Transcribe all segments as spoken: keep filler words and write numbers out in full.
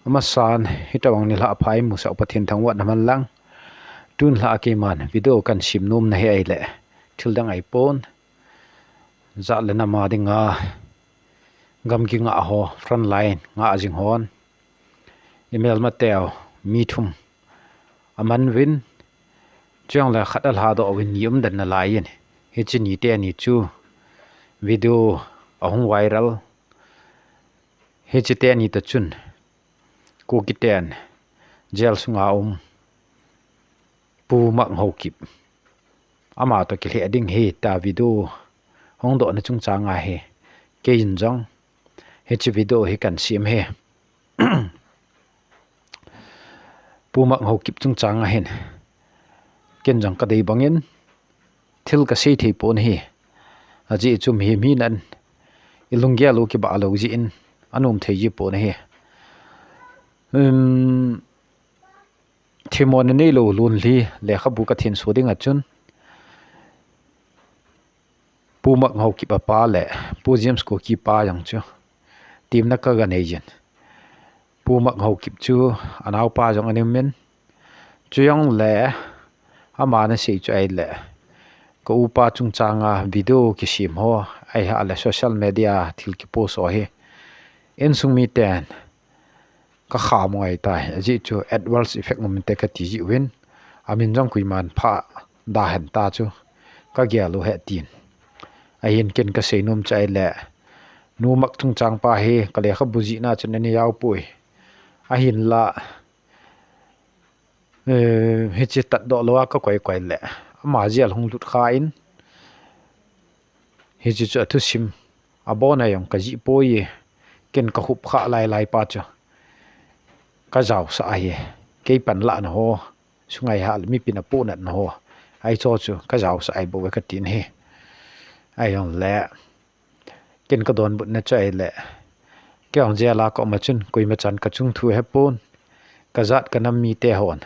Amasan, hitobang nilhah pha imusah u Pathen thangvahna man lang. Tun lhah a keiman video kahin sem nom na hi ahile, thil dang ahipon, jat le nam a dinga gamgi ngah ho, frontline ngah jing hon, imelmateu mi thum aman uvin, chujongle khat alhadoh uvin, ni um den nalaiyin, hiche ni teni chu video ahung viral. Hiche teni toh chun Kuki ten jail sunga um Pu Mak Haokip, ama toh kilheh ding ahi tia video hung dohna chungchanga hi, keiyin jong hiche video hi kahin sem ahi. Pu Mak Haokip chungchanga hin ken jong kadei bangin thil kasei thei pon ahi. Ajeh chu mihem hina in ilunggel u kibah lou jeh in anom thei ji pon ahi. Um, themmo neilou lonlhi lekhabu kathenso dinga chun Pu Mak Haokip apa le Pu James Kuki pa jong chu temna kaga neiyin, Pu Mak Haokip chu anaopa jong ana umin, chujongle ama nasei chu ahile, ka upa chungchanga video kisem ho, ahileh social media thil kipost ho hi insung miten kakham u ahitai, ajeh chu adverse effect um inte kati jeh uvin, amin jong koiman phah da hen ta chu kagel u ahi tin. Ahin ken kasei nom chu ahile, Nu Mak chungchang pa hi kalekhabu jihna chun ana jaopoi. Ahinla, eh, hiche tatdoh louva kakoi koi le ama jail hung lut khan, hiche chu athusim abona jong kajih poi, ken kakhup kha lailai pa chu kajaosah ahi. Kei panlahna ho, sungai hal mipin apohnatna ho, ahi cho chu kajaosah ahibouve katin ahi. Ahijongle ken kadonbutna chu ahile, kei jong jail a kaum a chun koima chan kachung thu ahepon, kajat kanam mite hon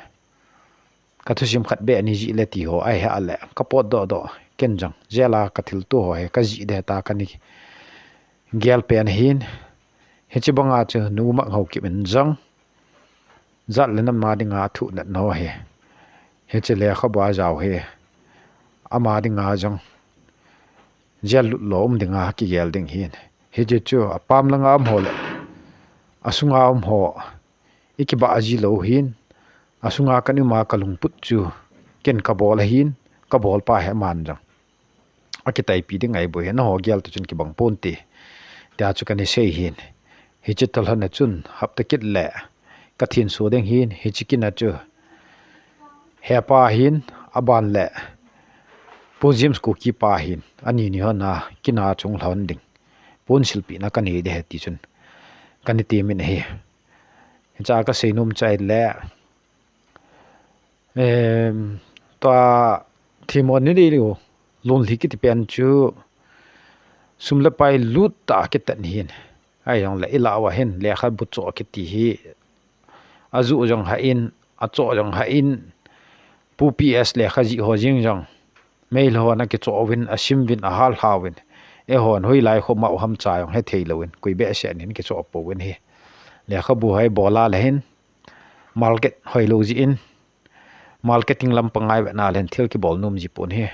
kathusim khat beh ani jih le ti ho ahileh kapotdoh doh, ken jong jail a kathilto ho hi kajih ding ahitai kani gel pen ahin. Hiche banga chu Nu Mak Haokip in jong jat le nam a dinga athuhnatna ho hi, hiche lekhabu ajao hi ama dinga jong jail lut lou um dinga kigel ding ahin. Hiche chu apam langa um ho le asunga um ho ikibah ji lou ahin, asunga kaum a kalungput chu ken kabol ahin, kabolpa hi aman jong akitaipi ding ahibouve, nangho gel toh chun kibang ponte, tia chu kana sei ahin. Hiche toh lhon a chun hapta kit le kathenso ding ahin, hiche kin a chu hepa ahin, aban le Pu James Kuki pa ahin, ani ni hon a kin a chung lhon ding pon silpehna kanei ding ahi ti chun kana temin ahi. Hichea kasei nom chu ahile, em, tua themmo neilou lonlhi kiti pen chu sum le pai lut tah a kitat ahin. Ahijongle ilah uva hin lekhabu choh kiti hi ajoh jong hah in, achoh jong hah in, Pu P S lekha jih ho jeng jong Meitei hon akichoh uvin, asim uvin, ahallha uvin, eihon hoilai khoma u ham cha jong hethei louvin, koi behseh in kichoh pouvin ahi. Lekhabu hi bol a le hin market hoilou jeh in, marketing lam pangai vetna le hin thil kibol nom ji pon ahi.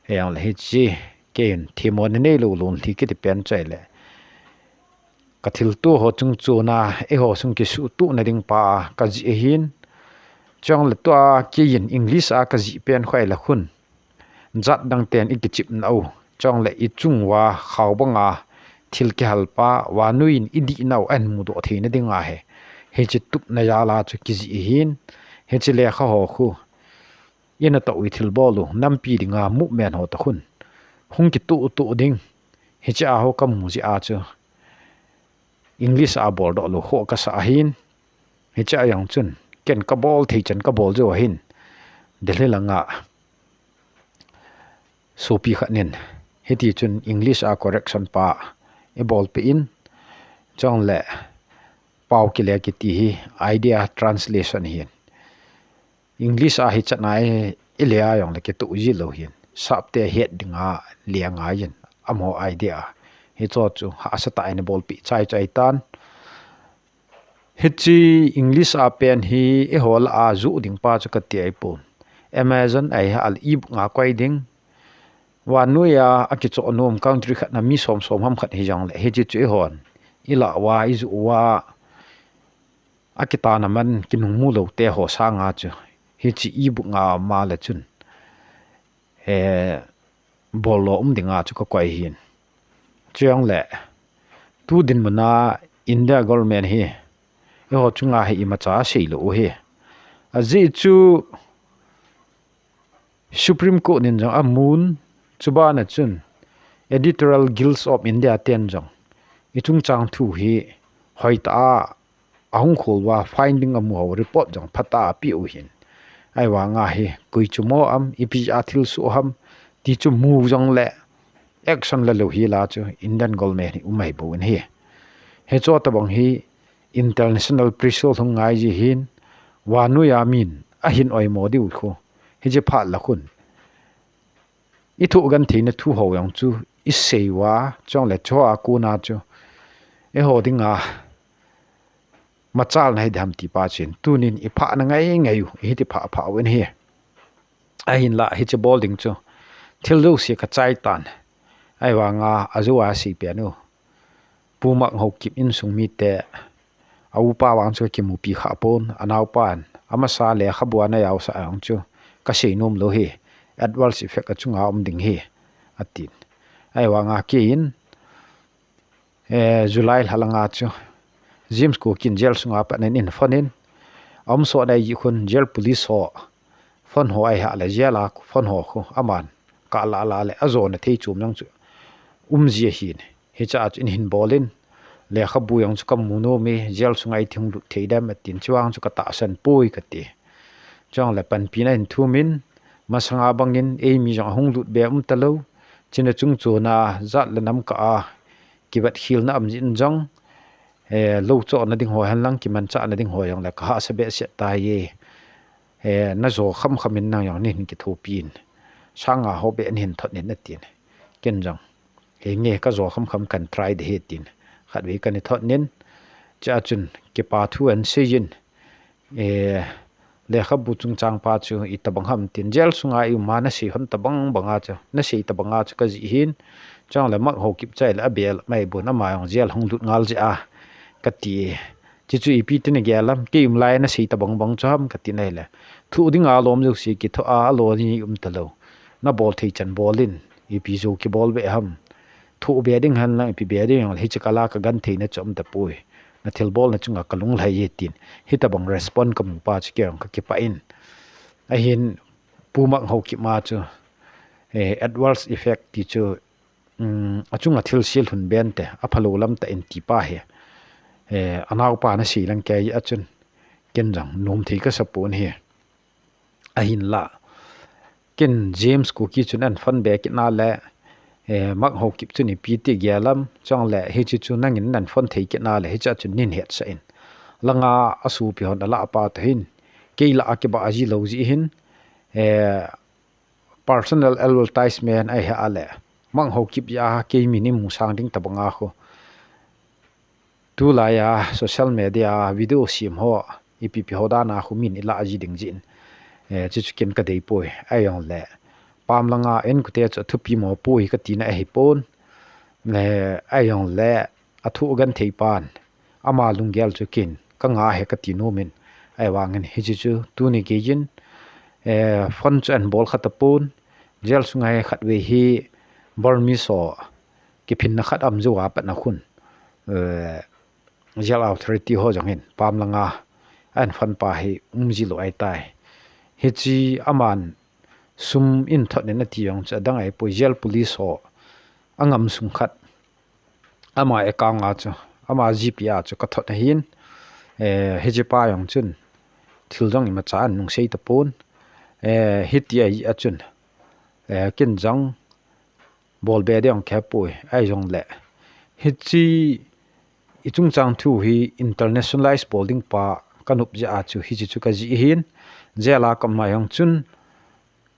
Hijongle hiche, keiin themmo neilou lonlhi kiti pen chu ahile, kathilto ho chungchon a, eiho sung kisuhtohna ding pa a kajih ahin, chujongle tua keiin English a kajih pen khu ahile khun jat dang ten ikichepna u, chujongle ichung uva khao banga thil kihal pa, vannoi in idihna u ahin mudoh theina dinga hi hiche tupna jal a chu kijih ahin, hiche lekha ho khu inatoh u, ithilbol u, nampi dinga movement ho toh khun hung kitoh toh ding, hichea ho kamu jeh a chu English a boldoh lou ho kasah ahin, hichea jong chun ken kabol thei chan kabol jou ahin, Delhi langa sopi khat in hiti chun English a correction pa eibolpeh in, chujongle pao kile kiti hi idea translation ahin, English a hichan a ile a jongle kitoh ji lou ahin, sapte het dinga le angaiyin, amaho idea hicho chu hahsatah in eibolpeh chai chai tan. Hiche English a pen hi eiho lah a joh ding pa chu kati ahipon. Amazon ahi hal e-book a koi ding. Vannoi a akichoh nom country khat na mi som som ham khat hijongle, hiche chu eihon ilah uva, ijoh uva, akitana man kinung mu lou te ho sanga chu hiche e-book a um a le chun, eh, bol lo um dinga chu kakoi ahin. Chujongle, tu dinmun a India government hi eiho chunga hi imacha asei lou u ahi. Ajeh chu Supreme Court in jong amun, chubana chun Editorial Guild of India ten jong ichungchang thu hi hoitah a ahung khol uva, finding amu ho, report jong phatah a apeh u ahin. Ahivanga hi koi chu mo ham, ipi a thilsoh ham ti chu mu jongle action la lou hi la chu Indian government hi um ahi bou in ahi. Hiche tabang hi international pressure hung ngai ji ahin, vannoi a min ahin oimo diu khu hiche phat lah khun ithoh gentheina thu ho jong chu isei uva, chujongle chuho a kona chu eiho dinga machalna hi diham ti pa chu in, tunin iphah na ngai ngai u, ihiti phah phah uvin ahi. Ahinlah hiche bol ding chu thil jouse kachai tan. Ahivanga ajou a sei pen u Pu Mak Haokip insung mite, a upa vang chu akimupi kha pon, anaopan amasa lekhabu ana jaosah jong chu kasei nom lou ahi, adverse effect achunga um ding ahi, atin. Ahivanga keiin, eh, July lha langa chu James Kuki in jail sunga pat in eihin phone in, aum sot nai jeh khun jail police ho phone ho ahi hal le, jail a phone ho khu aman kalah lah le ajona thei chom jong chu um ji ahin. Hiche a chu eihin bol in, lekhabu jong chu kamu nom e, jail sunga iti hung lut thei dem atin, chuvang chu katahsan poi kati. Chujongle panpina ahin thum in, masanga bangin eimi jong ahung lut be um talou, chuna chung chuna jat le nam kah a kivetkhelna um jeh in jong, eh, lou chohna ding ho henlang, kimanchahna ding ho jongle kahahsa behseh tai e. Eh, najo kham kham in nang jong neihin kithopi in, sanga ho beh neihin thot in atin. Ken jong, henge, kajo kham kham, kan try ding ahi tin, khatvei kana thot in, chua chun kipa thu ana sei in, eh, lekhabu chungchang pa chu itobang ham tin, jail sunga ium a nasei hon tobang banga chu, nasei tobanga chu kajih ahin, chujongle Mak Haokip chu ahile abel mai bon, ama jong jail hung lut ngal jeh a kati. Chuchu ipi tin nagel ham, kei um lai nasei tobang bang chu ham kati nai le, thoh dinga lom jouse kithoh a, alo ni um talou, nabol thei chan bol in, ipi jou kibol be ham, thoh be ding henlang ipi be ding jongle hiche kah a kagentheina chu um tapoi, nathilbolna chunga kalunglhai e tin, hitobang respond kamu pa chu kei jong kakipah in. Ahin Pu Mak Haokip ma chu, eh, adverse effect ti chu, um, achunga thilse lhun bente, aphalou lam tah in ti pa hi, eh, anaopa nasei lang kei a chun, ken jong nom thei kasa pon ahi. Ahinlah, ken James Kuki chun eihin phone be kit na le, eh, Mak Haokip chun ipi ti gel ham, chujongle hiche chu nangin neihin phone thei kit na le, hiche a chun neihin hetsah in, langa asopi hon alah pa toh hin, kei lah a kibah ji lou jeh hin, eh, personal advertisement ahi hal le, Mak Haokip jeh a kei min imu sang ding tobanga khu, tulai a social media a video sem ho, ipi pi ho dan a khu min ilah ji ding jeh in, eh, chuchu ken kadei poi. Ahijongle, pam langa inkote chu athupi mo poi katina ahipon, eh, ahijongle, athoh genthei pan, ama lunggel chu ken kanga ahi kati nom in, ahivangin hiche chu tuni geiyin, eh, phone chu eihin bol kha tapon, jail sunga hi khatvei hi Burmese ho kiphinna khat aum jou a pat na khun, eh, jail authority ho jong hin pam langa eihin phone pa hi um ji lou ahitai. Hiche aman sum eihin thot in ati jong chu adang ahipoi, jail police ho angam sung khat, ama account a chu, ama GPay a chu kathot ahin, eh, hiche pa jong chun thil jong imacha anung sei tapon, eh, hiti ahi a chun, eh, ken jong bol be ding jong kahepoi, ahijongle, hiche ichungchang thu hi internationalize bol ding pa kanop jeh a chu hiche chu kajih ahin, jail a kaum a jong chun,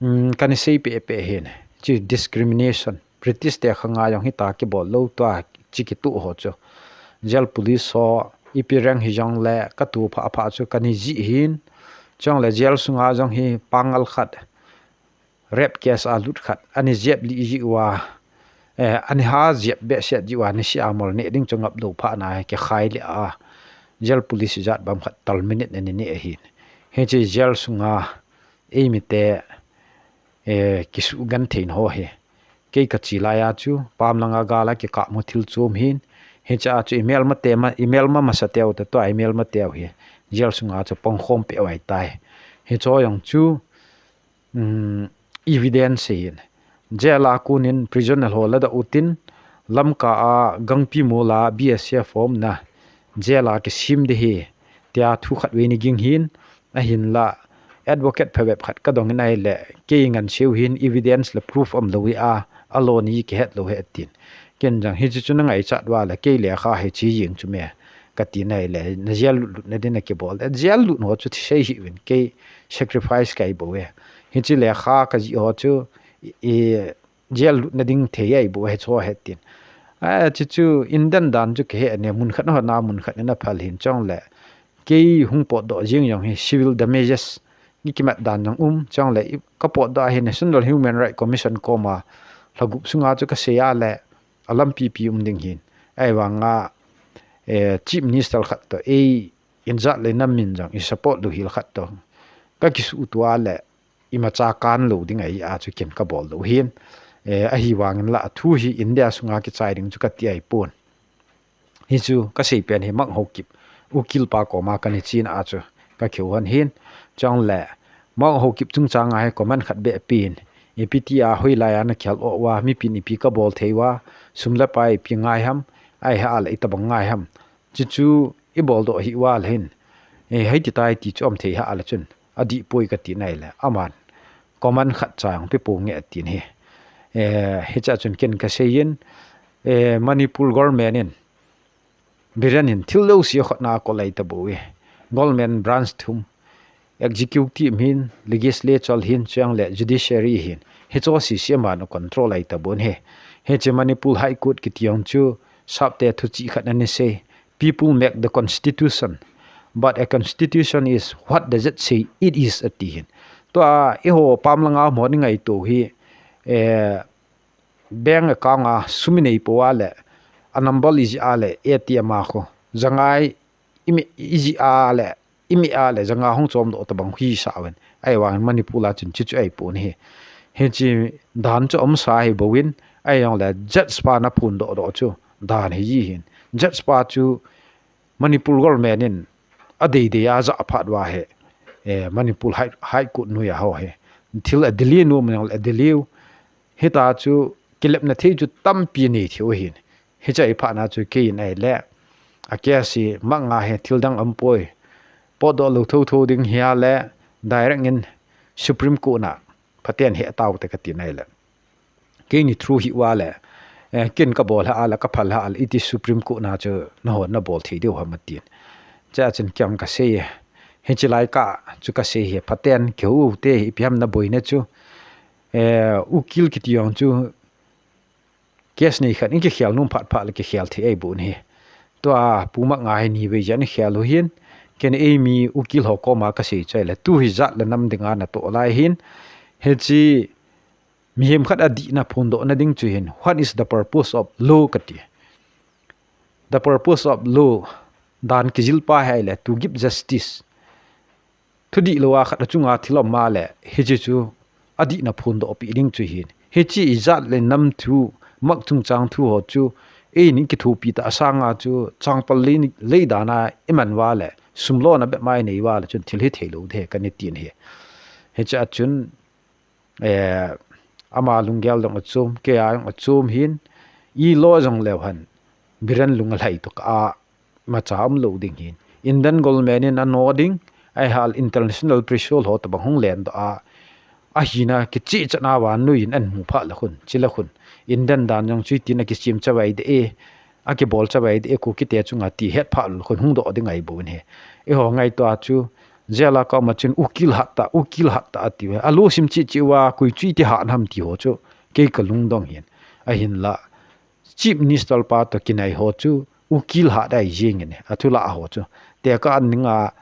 um, kana sei peh peh ahin, hiche discrimination, British te khanga jong hitia kibol lou, tua hiche kitoh ho chu, jail police ho, ipi rank hijongle katu pha pha chu kana ji hin. Chule jail sunga jong hi pangal khat rape case a lut khat ana jep lih ji uva, eh, ana ha jep behseh ji uva, nisi a mol neh ding chu ngap lou phat na kikhai lih a, jail police jat bang khat tal minute ana neh ahin. Hiche jail sunga eimite, eh, kisugenthei ho hi kei kache laiya chu pamlanga gala kikah mu thil chom hin. Hiche a chu imelmate ma, imelma masateu te, tua imelmateu hi jail sunga chu pangkhom peh u ahitai. Hiche jong chu, um, evidence ahin. Jail a konin prisoner ho ladoh utin, Lamka a Gangpimol a B S F umna jail a kisem ding ahi, tia thu khatvei ana ging hin, ahinla advocate phabep khat kadongin ahile, kei ngansiu hin evidence le proof umlou hi a, alon hi kihet lou ahi atin. Ken jong hiche chu nangaichat uva le, kei lekha hi che jeng chu me kati nahile, na jail lut lutna ding a kibol. Jail lut ho chu thusei hih uvin, kei sacrifice kahi bouve. Hiche lekha kajih ho chu, i, jail lutna ding thei ahi bouve, hiche ho ahi atin. A, chuchu Indian dan chu kahe ne, mun khat na hon a, mun khat na phal hin chule. Kei hung potdoh jeng jong hi civil damages ni kimat dan jong um, chule i, kapotdoh a hi National Human Rights Commission koma lha gup sunga chu kasei a le, alampi pi um ding hin. Ahivanga, eh, Chief Minister khat toh, ei, ijat le nam min jong i support lou hel khat toh kakisuhto a le, imacha kan lou ding ahi a chu ken kabol lou hin. Eh, ahivangin la athu hi India sunga kichai ding chu kati ahipon. Hichu kasei pen hi Mang Haokip, ukil pa koma kana chen a chu kakihou hon hin. Chule Mang Haokip chungchang a hi comment khat beh pen. Ipi tia hoilai a nakhel uva, mipin ipi kabol thei uva, sum le pai ipi ngai ham, ahile itobang ngai ham. Chuchu iboldoh hih uva le hin, eh, hiti tai ti chu um thei hih a le chun adih poi kati nahile, aman comment khat cha jong pe ponge atin ahi. Eh, hiche a chun ken kasei in, eh, Manipur government in, Biren hin thil jouse khotna a kol ahi tabouve. Government branch thum, executive hin, legislature hin, chule judiciary hin, hiche jouse aman acontrol ahi tabou ahi. Hiche Manipur High Court kiti jong chu, sapte thuchih khat ana sei. People make the constitution, but a constitution is what the judge say it is, ati hin. Tua, eiho pamlanga um ho nei ngaito hi, eh, bank account a sum inei pou a le, a number ijih a le, A T M a khu, jangai imi, ijih a le, imi a le, janga hung chomdoh tobang hi sa uvin. Ahivangin Manipur a chun chuchu ahipon ahi. Hiche dan chu umsa ahi bouvin, ahijongle judge pa na phondoh doh chu dan hi ji hin. Judge pa chu Manipur government in adei dei a ajah phat uva hi, eh, Manipur High, High Court noiya ho hi thil adel nom jongle adel u. Hita chu kilepna thei chu tampi nei thei u ahin. Hiche a iphat na chu kei in ahile, a case hi Mang a hi thil dang umpoi. Potdoh lou thotho ding hi a le, direct in Supreme Court na phaten he tau te kati nahile. Keini through hih uva le, eh, ken kabol hih a le, kaphal hih a le, iti Supreme Court na chu nahon nabol thei diu ham atin. Hiche a chun ken kasei e. Hiche lai kah chu kasei e, phaten kihou u te, ipi ham naboina chu. Eh, ukil kiti jong chu, case nei khat in kikhel nom phat phat le kikhel thei ahi bou ahi. Tua Pu Mang a hi ni vei jen khel u hin, ken eimi ukil ho koma kasei chu ahile, tu hi jat le nam dinga natoh lai hin, hiche mihem khat adihna phondohna ding chu hin, what is the purpose of law kati. The purpose of law, dan kijil pa hi ahile, to give justice. Thudih lou a khat achunga thil um a le, hiche chu adihna phondoh peh ding chu hin. Hiche ijat le nam thu, mak chungchang thu ho chu, eini kithopi tah a sanga chu, changpal lei, lei dan a iman uva le, sum lona bep ma inei uva le, chun thil hithei lou ding ahi kana tin ahi. Hiche a chun, eh, ama lunggel jong achom, kei a jong achom hin, i lo jong leu hen, Biren lung alhai toh kah a, imacha umlou ding hin. Indian government in ano ding, ahile international pressure ho tobang hung lendoh a, ahina kicheh chan a vannoi in ahin mu phat le khun, chule khun. Indian dan jong chuti na kisem chavai ding e, akibol chavai ding e, Kuki te chunga ti het phat le khun hung doh ding ahi bou ahi. Eiho ngaito a chu, jail a ka um a chun ukil hat tah, ukil hat tah ati uve. Alo sim cheh cheh uva, koi chuti hat ham ti ho chu, kei kalungdong hin. Ahinla, Chief Minister pa toh kinai ho chu, ukil hat ahi jingin, athu la ho chu. Tekah a ninga,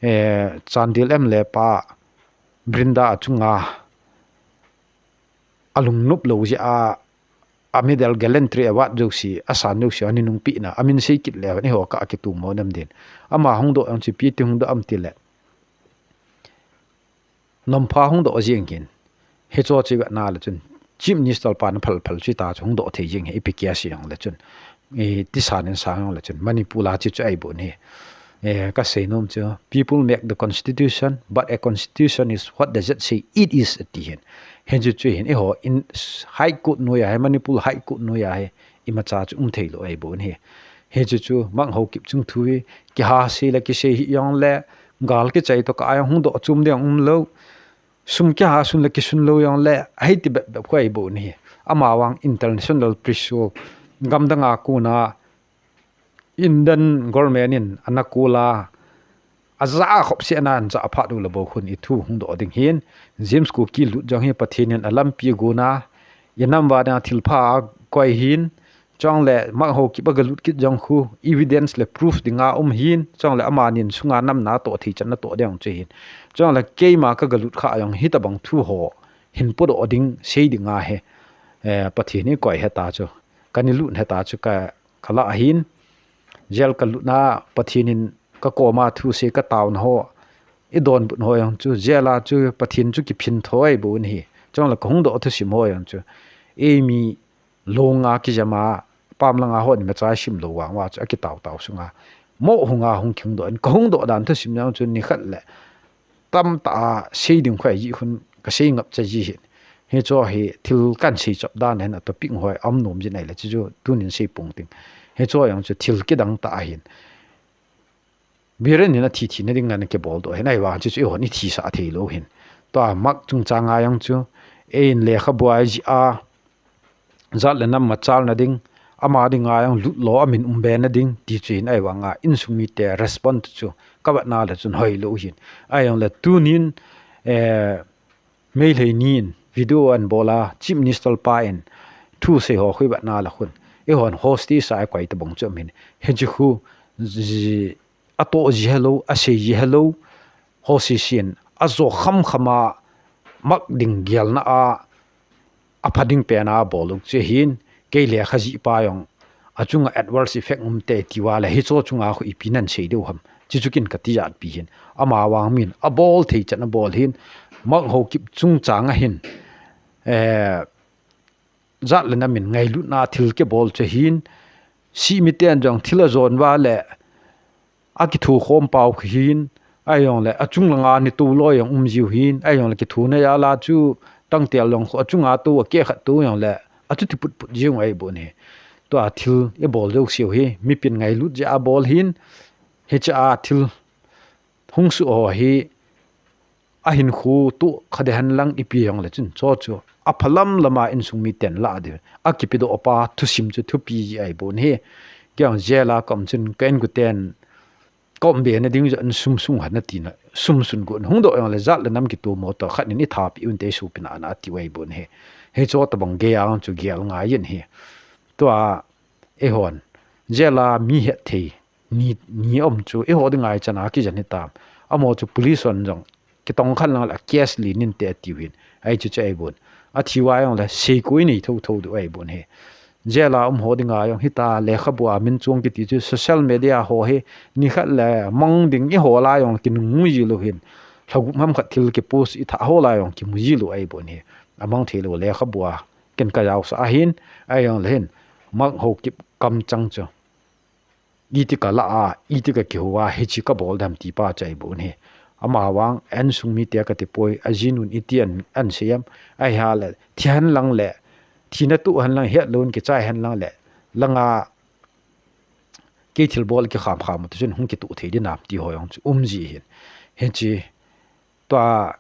eh, Chandel M L A pa Brinda achunga alungnop lou jeh a, a Medal Gallantry Award jouse, asan jouse, ani nungpeh na, amin sei kit le, eiho kah a kitumo nam din. Ama hung doh jong chu ipi ti hung doh am tile, nompha hung doh jing hin. Hicho chu ivet na le chun, Chief Minister pa na phal phal chu ita chu hung doh thei jing hi, ipi kia si jong le chun. I tisan in sang jong le chun, Manipur a chu chu ahi bon hi. Eh, ka sei nom chu, "People make the constitution, but a constitution is what the judge say it is," ati hin. Hichu chu hin, eiho in High Court noiya hi, Manipur High Court noiya hi, imacha chu um thei lou ahi bon hi. Hichu chu, Mak Haokip chung thu hi, kiha sei le kisei hi jong le, gal kichai toh kah a jong hung doh chom ding um lou. Sum kiha sun le kisun lou jong le, ahi ti bep bep khu ahi bon hi. Ama vang international pressure, gamdang a kona, Indian government in ana kol a, aja a khop se ana, aja a phat u le bou khun i thu hung doh ding hin, James Kuki lut jong hi Pathen in alampi gon a, i nam uva dinga thilpha akoi hin, chule Mak Haokip aga lut kit jong khu, evidence le proof dinga um hin, chule amani in sunga namna toh thei chan na toh ding chu hin. Chule keima kaga lut kha jong hitabang thu ho, hin podoh ding, sei ding ahi, eh, Pathen in koi heta chu, kana lut heta chu ka, ka lah hin, jail ka lutna, Pathen in ka koma thusei ka taona ho, i donbut ho jong chu, jail a chu Pathen chu kiphin thoi bon hi. Chule ka hung doh thusim ho jong chu, eimi longa kijama, pam langa hon imacha sim lou vang uva chu, akitao tao sunga, mo hunga hung kihung doh in, ka hung doh dan thusim jong chu, nikhat le, tamtah a sei ding khu ahi jeh khun ka sei ngap cha ji hin. Hicho hi thil kan sei chop dan hin a topic hoi um nom jin ahile chu chu tunin sei pong ting. Hicho jong chu thil kidang tah ahin. Biren in athi thina ding ana kibol doh hin, ahivang chu chu eihon i thisah thei lou hin. Tua Mak chungchang a jong chu, eiin lekhabua i jih a, jat le nam machalna ding, ama dinga jong lut lou a min um be na ding, ti chu hin ahivanga, insung mite response chu, ka vet na le chun hoi lou hin. Ahijongle tunin, eh, Meitei ni in video ana bol a, Chief Minister pa in thusei ho khu i vet na le khun, eihon hostage a i koi tabang chu um hin. Hiche khu, ji, atoh ji helou, asei ji helou, hostage in ajo kham kham a, Mak ding gelna a, apha ding pen a bol u chu hin, kei lekha jih pa jong, achunga adverse effect um te ti uva le, hicho chunga khu ipi nan sei diu ham, chuchu kin ka tijat pi hin. Amavang min abol thei chan abol hin, Mak Haokip chungchang a hin, eh, jat le nam in ngailutna thil kibol chu hin, simi ten jong thil ajon uva le, akitho khom pau khu hin, ahijongle achung langa ni tou loi jong um jiu hin, ahijongle kithona jal a chu tangtel jong khu achunga tou, akeh khat tou jongle achuti put put jiu ahi bon hi. Tua thil i bol jouseu hi, mipin ngailut jeh a bol hin, hiche a thil hung soh ho hi, ahinkho toh kha ding hen lang ipi jongle chun, chu chu apha lam lam a insung miten la ding, akipedoh pa thusim chu thupi ji ahi bon hi. Kei jong jail a ka um chun ka inkoten, ka um be na ding jong sum sung hen ati na, sum sun gon hung doh jongle jat le nam kitomo toh khat nin i thapi un te, i sopina ana ati u ahi bon hi. Hicho tabang gei a chu gel ngai in hi. Tua eihon jail a mi het thei ni, ni um chu eiho ding ngai chan a kijen hitam. Amaho chu police hon jong kitong khen lang le case len inte ati u hin. Ahi chu chu ahi bon. Athi uva jongle seikoi nei tho tho diu ahi bon hi. Jail a um ho dinga jong hita lekhabua min chuang kiti chu social media ho hi, nikhat le mang ding i hol a jong kinung mu ji lou hin, lhagup ham khat thil ki post i thah hol a jong kimu ji lou ahi bon hi. Amang thei lou lekhabua ken ka jaosah ahin, ahijongle hin, Mak Haokip kamchang chu iti ka la a, iti ka kihou a, hiche ka bol dem ti pa chu ahi bon hi. Amavang, insung mite ka ti poi, ajinun iti ana, ana sei em, ahi a le, thi hen lang le, thina toh hen lang, het louvin kichai hen lang le, langa kei thilbol kikham kham u te chun hung kitoh thei ding nam ti ho jong chu um ji hin. Hiche, tua,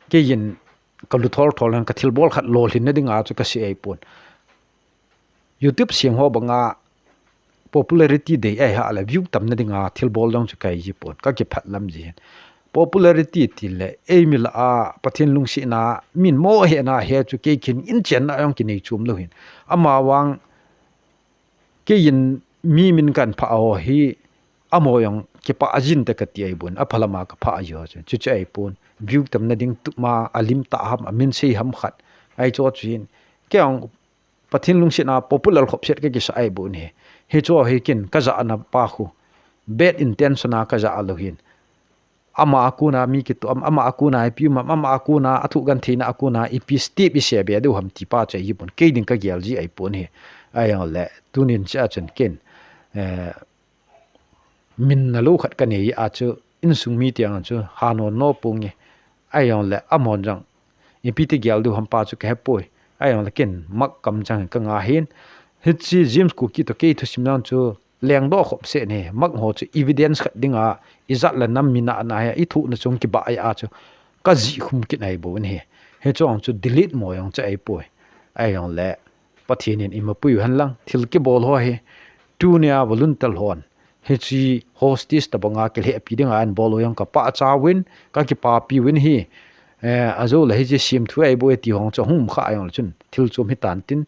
kei in ka lu thol thol hen ka thilbol khat lolhin na dinga chu ka sei ahi pon. YouTube sem ho banga popularity dei ahi a le view tam na dinga thilbol jong chu ka hi ji pon, ka kiphat lam ji hin. Popularity ti le, eimi lah a Pathen lungsetna, min moh hena hi chu kei khin in chenna jong kinei chom lou hin. Amavang, kei in mi min kan pha ho hi, amaho jong kipah jin te kati ahi bon, apha lama kapha ahi ho chu, chuchu ahi pon, view tamna ding tuma, alim tah ham, amin sei ham khat, ahi chu chu hin, kei jong Pathen lungsetna popular khopset kakisa ahi bon hi, hichu hi ken kajahna pa khu, bad intention a kajah lou hin, ama a kona mi kitu, am-, ama a kona ipi um am, ama a kona athu gentheina a kona ipi step ise be diu ham ti pa chu ahi pon, kei ding kagel ji ahi pon hi. Ahijongle, tunin chea chun ken, eh, min nalou khat kanei a chu, insung mi tiang chu, ha non no pung e. Ahijongle, amahon jong, ipi ti gel diu ham pa chu kahe poi. Ahijongle, ken Mark kamchang kanga hin. Hiche James Kuki toh kei thusim jong chu, lengdoh khopset ne, Mark ho chu evidence khat dinga, ijat le nam mi nahna hi, ithuhna chung kibah a chu, kajih khum kit ahi bon hi. Hichu chu delete mo jong chu ahi poi. Ahijongle, Pathen in eima pui u hen lang, thil kibol ho hi. Tunia volunteer hon, hiche hostage tabanga kilhehpi dinga ahin bol u jong kapachat uvin, kakipapi uvin hi. Eh, ajou le hiche semthu ahi bou e ti ho chu hung um kha ahijongle chun, thil chom hitan tin,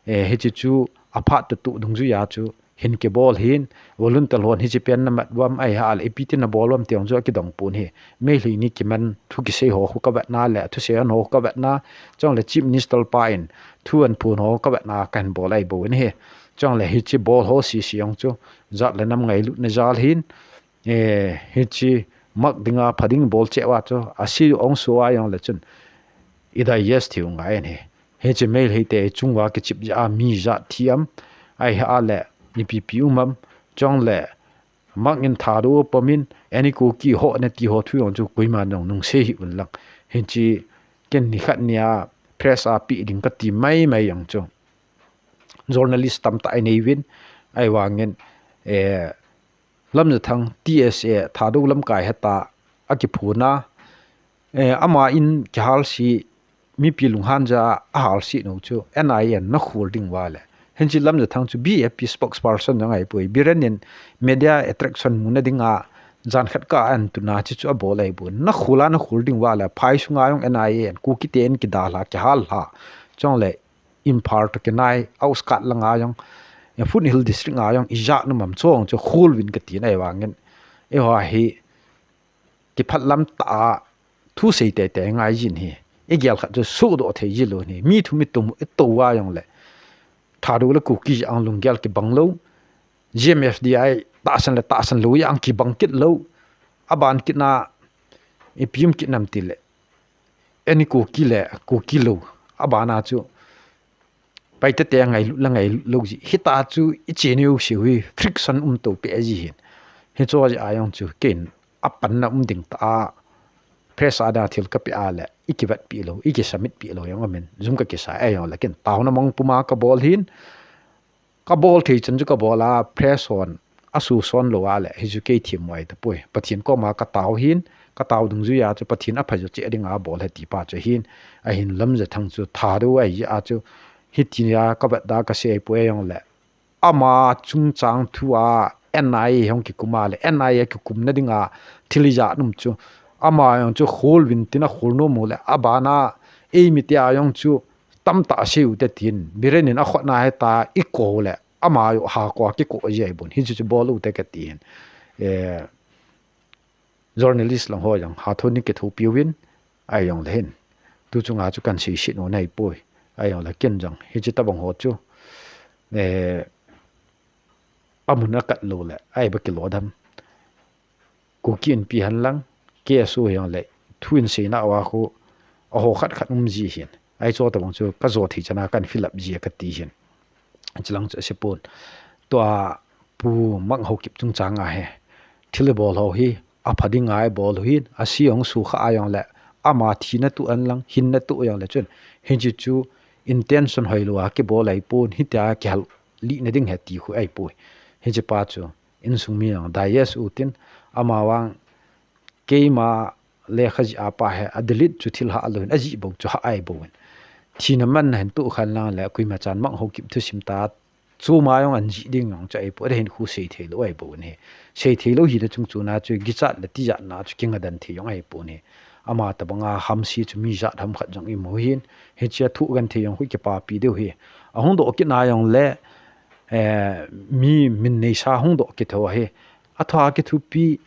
eh, hiche chu aphat tutu dungjuia chu, hin kibol hin, volunteer hon hiche pen namat uvam ahi hale, ipi ti nabol uvam ti ho chu akidong pon hi. Meitei ni kiman thu kisei ho khu kavetna le, thusei ho khu kavetna, chule Chief Minister pa in, thu ahin phon ho kavetna kahin bol ahi bou in hi. Chule hiche bol ho sese jong chu, jat le nam ngailutna jal hin, eh, hiche Mark dinga pha ding bol cheh uva chu, ase u ong so ahijongle chun, i digest thei u ngai in hi. Hiche Meitei te chunga kichep jeh a mi jat thi am, ahi hale, ipi ipi um am, chule, Mark in Thadou apom in, Any Kuki ho nati ho thu jong chu koiman jong nungsei hih un lang. Hiche ken nikhat nia press a pe ding kati maimai jong chu, journalist tamtah inei uvin, ahivangin, eh, Lamjathang T S A Thadou lamkai heta akiphon a, eh, ama in kihal si, mipi lunghan jeh a ahal si nau chu N I A in nakhol ding uva le. Hiche Lamjathang chu B J P spokesperson jong ahi poi. Biren in media attraction muna dinga jan khat kah a ahin tun a, hiche chu abol ahi poi. Nakhol a nakhol ding uva le, phai sunga jong N I A in Kuki te in kidalha, kihalha. Chule Imphal toh kinai, outskirt langa jong, eh, Foothill District a jong, ijat nom am chu jong chu khol uvin kati na ahivangin. Eiho hi, kiphat lam tah a, thu sei teitei ngai jin hi. Igel khat chu sohdoh thei ji lou hi. Mi thum mi thum itou uva jongle, Thadou le Kuki jeh a lunggel kibang lou. G M F D I tahsan le tahsan lou jeh a kibang kit lou. Aban kit na, ipi um kit nam tile, Any Kuki le Kuki lou. Abana chu, Paite te ngailut le ngailut lou ji. Hitia chu iche neo seh u hi, friction um to peh ji hin. Hiche jeh a jong chu ken apanna um ding tah a, press a dinga thil kapeh a le, ikivetpi lou, ikisubmit pi lou jong amin. Jum kakisa ahijongle ken taona mang puma kabol hin. Kabol thei chan chu kabol a, press hon asuhson lou a le, hichu kei themmo ahi tapoi. Pathen koma katao hin, katao dungjuia chu Pathen aphajo cheh dinga bol ahi ti pa chu ahin, ahin Lamjathang chu Thadou ahi jeh a chu, hitia kavetda kasei poi ahijongle, ama chungchang thu a N I A hung kikum a le, N I A kikumna dinga thil ijat nom chu, ama jong chu khol uvin tin akhol nom u le, abana eimite a jong chu tamtah sei u te tin, Biren in akhotna heta ikou le, ama jong ha kou a kikou ji ahi bon, hichu chu bol u te kati hin. Eh, journalist lang ho jong, hatah in kithopi uvin, ahijongle hin. Tu chunga chu kahin seiset u nahi poi, ahijongle ken jong, hiche tabang ho chu, eh, amun akat lou le, ahi ba kilo dam. Kuki Inpi hen lang, K S O hijongle, thu in seina uva khu, aho khat khat um ji hin. Ahi chu tabang chu, kajo thei chan a kahin fill up ji kati hin. Chulang chu ase pon. Tua Pu Mark Haokip chungchang a hi, thil ibol ho hi, apha dinga ibol u hin, ase hung sukha ahijongle, ama thina toh hen lang, hinna toh jongle chun, hiche chu intention hoilou a kibol ahi pon, hitia kihal lihna ding ahi ti khu ahi poi. Hiche pa chu, insung mi jong digest u tin, amavang keima lekha jih a pa hi, a delete chu thil hah lou hin, ajih bou chu hah ahi bou hin. Thina manna hin toh khen lang le, koima chan Mark Haokip thusim tah, chuma jong ahin jih ding jong chu ahi poi, ahin khu sei thei lou ahi bou hin hi. Sei thei lou hina chung chuna chu, kichat le tijatna chu kinga den thei jong ahi pon hi. Ama tabanga hamse chu mi jat ham khat jong imu hin. Hiche a thu genthei jong khu kipapi diu hi. Ahung doh kit na jongle, eh, mi min neisa hung doh kit ho hi. Athoa kithupi,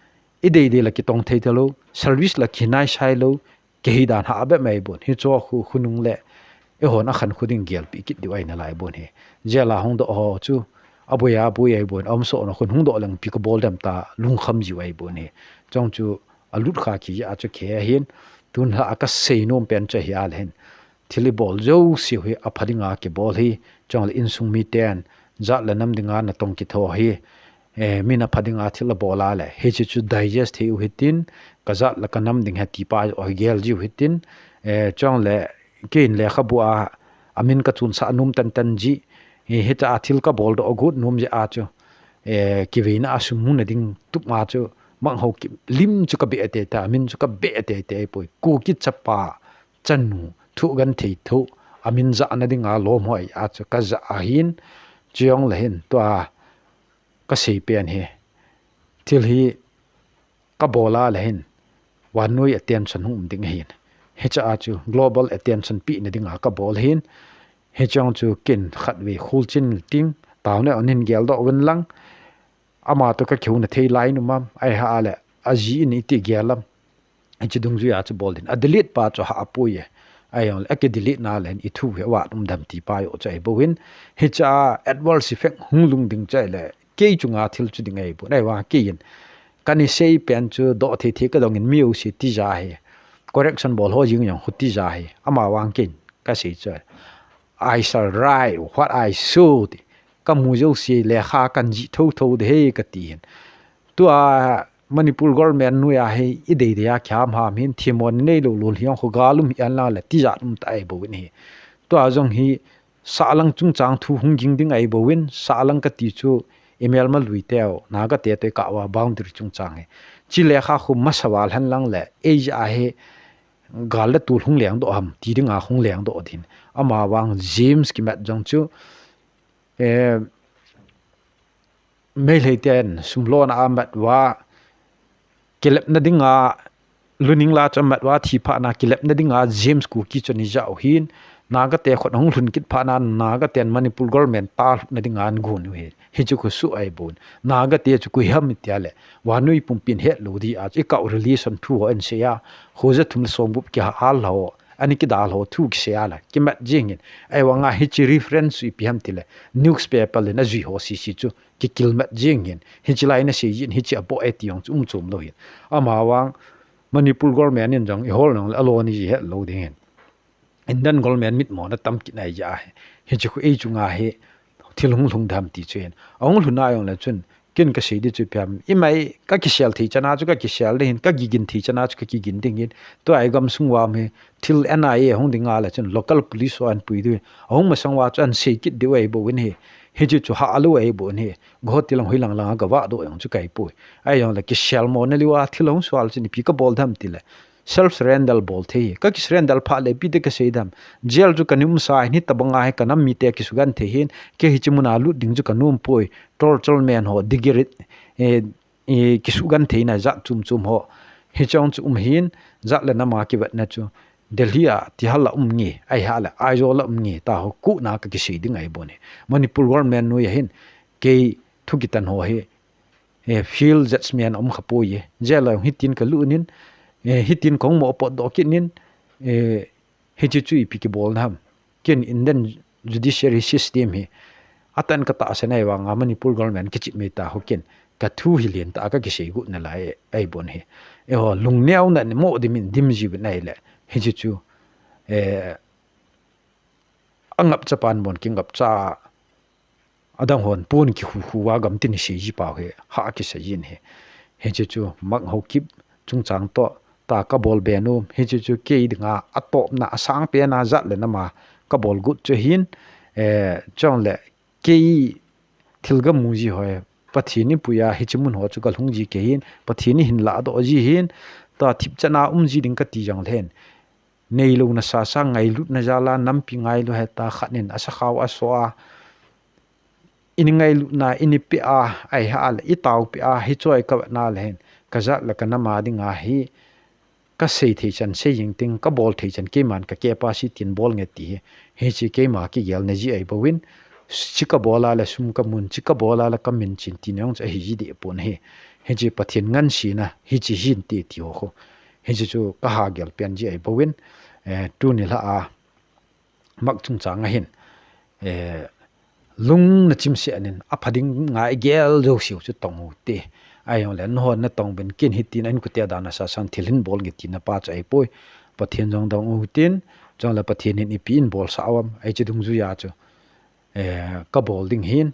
i deidei la kitong thei talou, service la kinai sai lou, kihi dan ha bep mai bon. Hicho khu khonung le, eihon akhan khu ding gelpi kit diu ahi nalai bon hi. Jail a hung doh ho chu, aboi aboi ahi bon, aumsoh na khun hung doh leng ipi kabol dem ta, lungkham jiu ahi bon hi. Chong chu, alut kha kija chu kei ahin, tun la a kasei nom pen chu ahi a le hin. Thil ibol jouse hi apha dinga kibol hi, chong le insung miten, jat le nam dinga natong kit ho hi, eh, min apha dinga thil abol a le, hiche chu digest thei u hitin, kajat le kanam ding ahi ti pa hi gel jiu hitin, eh, chong le kei in lekhabu a, amin kachun sah nom tan tan ji, eh, hitia thil kabol doh agot nom ji a chu, eh, kiveina a sum muna ding tup ma chu, Mangho Kip lim chu kabeh tei tei, amin chu kabeh tei tei poi, Kuki chapa, chanu, thugenthei thu, amin jahna dinga lom hoi a chu kajah ahin, chong le hin, tua kasei pen hi, thil hi kabol a le hin, vannoi attention hung um ding ahin. Hiche a chu global attention pehna dinga kabol ahin, hichong chu ken khatvei khulchin ting, taona onin geldoh uvin lang, ama toh kakihou na thei lai nom am, ahi a le, aji in iti gel am. Hiche dungjuia chu bol din. A delete pa chu ha apoi e. Ahi a le, akidelete na le hin, ithu hi avat um dem ti pa jong chu ahi bou hin. Hiche a adverse effect hung lhung ding chu ahi le, kei chunga thil chu ding ahi bou. Ahi vang kei in. Kana sei pen chu doh thei thei kadong in mi jouse tija hi. Correction bol ho jing jong khu tija hi. Ama vang kei in. Kasei chu ahi. I shall write what I saw ti. Kamu jouse lekha kan jih thotho ding ahi kati hin. Tua Manipur government noiya hi ideidei a kiham ham hin themmo nei lou lou hiong khu gal um hi an la le tijat um ta ahi bou in hi. Tua jong hi sahlang chungchang thu hung ging ding ahi bou in sahlang kati chu imelma lui teu Naga te toh ikah uva boundary chungchang hi. Chi lekha khu masa val hen lang le ei ja hi gal le tul hung leng doh ham ti dinga hung leng doh din. Ama vang James Kimet jong chu, eh, Meitei ten sum lona a mat uva, kilepna dinga, Luningla chu amat uva thi phat na kilepna dinga James Kuki chu ana jah u hin, Naga te khut ahung lhun kit phat na, Naga ten Manipur government talhutna dinga ana gon u hi. Hichu khu suh ahi bou in. Naga te chu koi ham iti a le, vannoi pumpin het lou dia chu, ikah u relation thu ho ana sei a, khoja thum le som gup kihal ho, ana kidal ho thu kisei a le, kimat jing in. Ahi vanga hiche reference chu ipi ham ti le, newspaper le ana jui ho sese chu, kikilmat jing in. Hiche lai ana sei jin, hiche aboi e ti jong chu um chom lou hin. Ama vang, Manipur government in jong ihol nang le alou ni ji het lou ding hin. Indian government mitmo na tam kit nai ja hi. Hiche khu ei chunga hi thil hung lhung dem ti chu hin. Ahung lhun a jong le chun ken kasei di chu ipi ham. Imai kakisel thei chan a chu kakisel ding hin, kagigin thei chan a chu kagigin ding hin. Tua i gamsung uva hi thil N I A ahung ding a le chun local police ho ana pui diu. Ahung masang uva chu ana sei kit diu ahi bou in hi. Hiche chu ha lou ahi bou in hi. Guwahati lang hoilang lang a gavah doh jong chu kahi poi. Ahi jong le kisel mo na liu a thil ahung sual chun ipi kabol dem ti le. Self surrender bol thei hi. Kakisurrender phat le ipi ti kasei dem. Jail chu kana um sa hin hitabang a hi kanam mite kisugenthei hin. Kei hiche mun a lut ding chu kanom poi. Torture men ho, degrade, eh, eh, kisugenthei na jat chom chom ho. Hichong chu um hin, jat le nam a kivetna chu. Delhi a, Tihar la um nge, ahi a le, Aizawl la um nge, ta ho, khu na kakisei ding ahi bou in hi. Manipur government noiya hin, kei thu kitan ho hi, eh, field judgment um kha poi e. Jail a hitin kalut in, eh, hitin kahung mo pot doh kit in, eh, hiche chu ipi kibol na ham. Ken Indian judiciary system hi atan katahsan ahi vanga Manipur government kichep mai ta ho ken kathu hi lentah a kakisei got nalai ahi bou in hi. Eiho lungneo na mo dimin dim jiu nai le. Hiche chu, eh, angapcha pan bon kingapcha adang hon pon kikhu khu a gamtin isei ji pau hi ha kisei jin hi. Hiche chu Mangho Kip chungchang toh ta kabol be nom. Hiche chu kei dinga atopna asang pen a jat le nam a kabol got chu hin, eh, chong le kei thil kamu ji ho hi Pathen in apui a hiche mun ho chu kalhung ji kei hin, Pathen in ahin ladoh ji hin, ta thipchan a um ji ding kati jong le hin. Neilouna sasa ngailutna jal a nampi ngailu heta khat in asakhao aso a, ini ngailutna, ini peh a, ahi a le, itaopeh a, hiche hi kavetna le hin, kajat le kanam a dinga hi, kasei thei chan sei jing ting, kabol thei chan keiman ka capacity in bol nge ti hi, hiche keima kigelna ji ahi bou in, chi kabol a le sum kamun, chi kabol a le kamin chin tina jong chu ahi ji deh pon ahi. Hiche Pathen ngansena hiche hinte ti ho khu, hiche chu kaha gel pen ji ahi bou in, eh, tuni lha a mak chungchang a hin, eh, lungna chimsel in, apha dinga igel jouseu chu tong u hite. Ahijongle nahon natong uvin, ken hitin a inkote a dan asasan thil hin bol inge tina pa chu ahipoi. Pathen jong dong u hitin, chule Pathen in ipi eibolsah u ham, hiche dungjuia chu, eh, kabol ding ahin,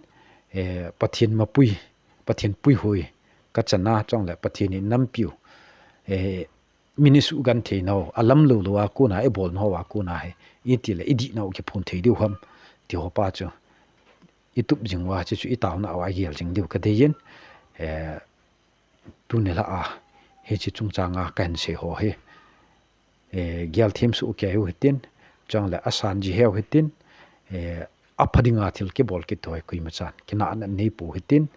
eh, Pathen mapui, Pathen puihoi kachana, chule Pathen in nampiu, eh, min isugenthei nau, alam lou lou a kona ibol nau a kona hi, itile idih nau kiphon thei diu ham, ti ho pa chu itup jing uva, chuchu itaona uva igel jing diu kadei in, eh, tuni lha a hiche chungchang a kahin sei ho hi, eh, gel them soh kei u hitin, chule asan ji heu hitin, eh, apha dinga thil kibol kit thoi koima chan kinahna nei pou hitin,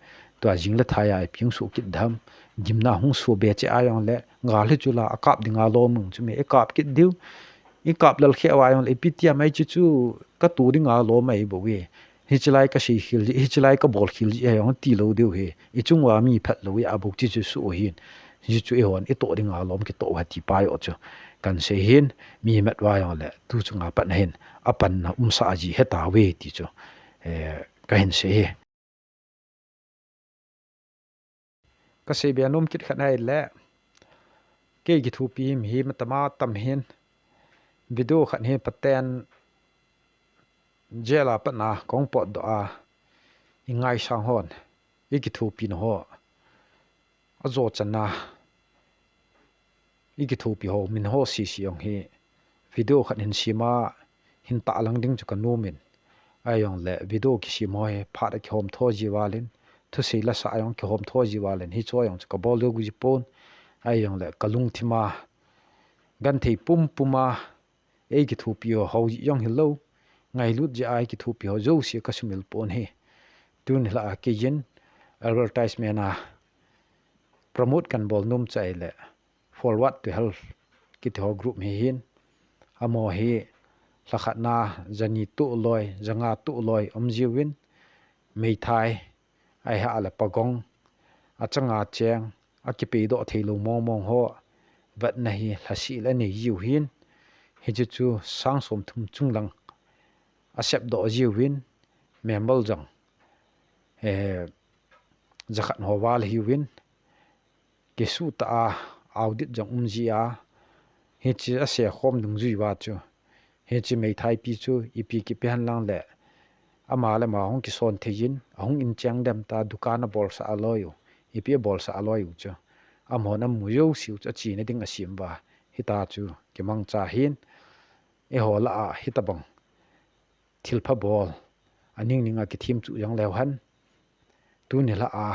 tua jing le thai a ipi hung soh kit dem, gimna hung soh be cheh ahijongle, gal hi chu la akap dinga lom u chu me ikap kit diu, ikap lel kheh uva jongle ipi ti ham, hiche chu katoh dinga lom ahi bou e. Hiche lai kasei khel ji, hiche lai kabol khel ji ahi jong ti lou diu ahi. Ichung uva mi phat lou a bou ti chu soh ahin. Hichu eihon itoh dinga lom kitoh u ahi ti pa joh chu kahin sei ahin, mi mat uva jongle tu chunga pat na hin apanna umsah ji ahi tauve ti chu, eh, kahin sei ahi. Kasei be nom kit khat ahile, kei kithopi mi hi matama tam hin, video khat hi Pathen jail a pat na kahung potdoh a, ingaisang hon, ikithopi nau ho, ajo chan a ikithopi ho min ho sese jong hi video khat hin sem a hin tahlang ding chu kanom in, ahijongle video kisem ho hi phat a kihom tho ji val in, thusei lasah a jong kihom tho ji val in, hichu jong chu kabol jou ji pon, ahijongle kalungthim a genthei pumpum a, eikithopi ho, hou jeh jong hilou, ngailut jeh a eikithopi ho jouse kasumil pon ahi. Tuni lha a kei in advertisement a promote kahin bol nom chu ahile, Forward to Help kiti ho group hi hin, amaho hi lha khat na jani toh loi, janga toh loi um jiuvin, meithai, ahileh pagong, achanga cheng, akipeidoh theilou mong mong ho vetna hi lhaseh le anei jiu hin, hiche chu sang somthum chunglang asepdoh jiuvin, member jong, eh, jakhat ho val ahiuvin, kisuh tah a audit jong um jia, hiche ase khom dungjui uva chu, hiche meithaipi chu ipi kipe henlang le, ama le ama hung kison thei in, ahung incheng dem ta, dukan abolsah aloi u, ipi abolsah aloi u chu, amahon amu jouseu chu achena ding asem uva, hitia chu kimangcha hin, eiho lah a hitobang thilpha bol aning ning a kithem chu jong leu hen, tuni lha a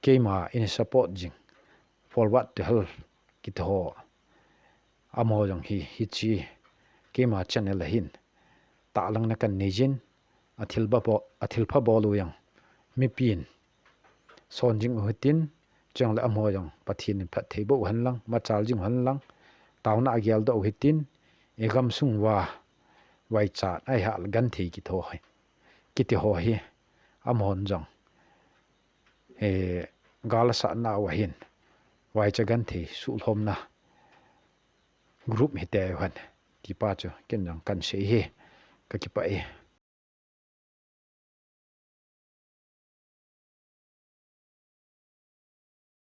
keima in support jing, Forward to Help kiti ho, amaho jong hi, hiche keima channel a hin tahlangna kahin nei jin, athilpha bol, athilpha bol u jong mipin son jing u hitin, chuleh amaho jong Pathen in phatthei boh u henlang, machal jing u henlang, taona ageldoh u hitin, igamsung uva vaichat ahileh genthei kiti ho hi, kiti ho hi, amahon jong, eh, gal asatna uva hin vaicha genthei suhlhomna group hite hen, ti pa chu ken jong kahin sei ahi, kakipah e.